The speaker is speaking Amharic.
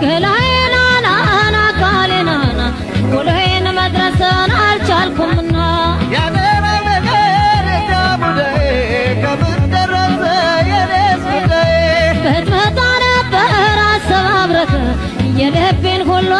ገላዬን አናና አካሌን አና ውሎዬን መድረስን አልቻልኩምና። ያደራ ነገር ዳሙዳዬ ከምን ደረሰ የኔስ ጉዳዬ? ብትመጣ ነበር አሰባብረህ የልቤን ሁሉ።